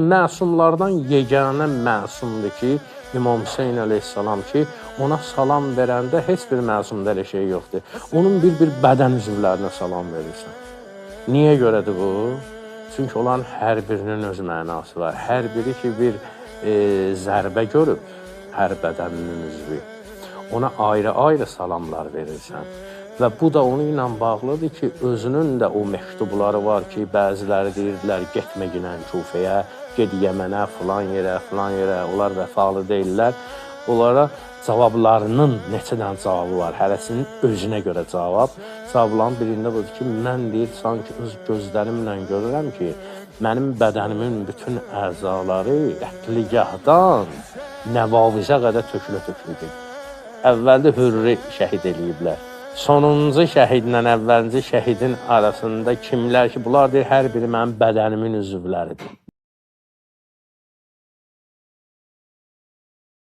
Məsumlardan yeganə məsumdur ki, İmam Hüseyn əleyhissalam ki, ona salam verəndə heç bir məsumda elə şey yoxdur. Onun bir-bir bədən üzvlərinə salam verirsən. Niyə görədir bu? Çünki onların hər birinin öz mənası var. Hər biri ki, bir zərbə görüb, hər bədəninin üzvü. Ona ayrı-ayrı salamlar verirsən. Və bu da onunla bağlıdır ki, özünün də o məktubları var ki, bəziləri deyirdilər, getmə ginən Kufəyə, get Yəmənə, filan yerə, filan yerə, onlar vəfalı deyirlər. Onlara cavablarının neçə dənə cavabı var, hərəsinin özünə görə cavab. Cavabların birində budur ki, mən deyir, sanki öz gözlərimlə görürəm ki, mənim bədənimin bütün əzaları qətligahdan Nəvavizə qədər tökülə-tökülə gedir. Əvvəldə Hürrü şəhid eləyiblər. Sonuncu şəhidlə əvvəlci şəhidin arasında kimlər ki, bunlar deyir, hər biri mənim bədənimin üzvləridir.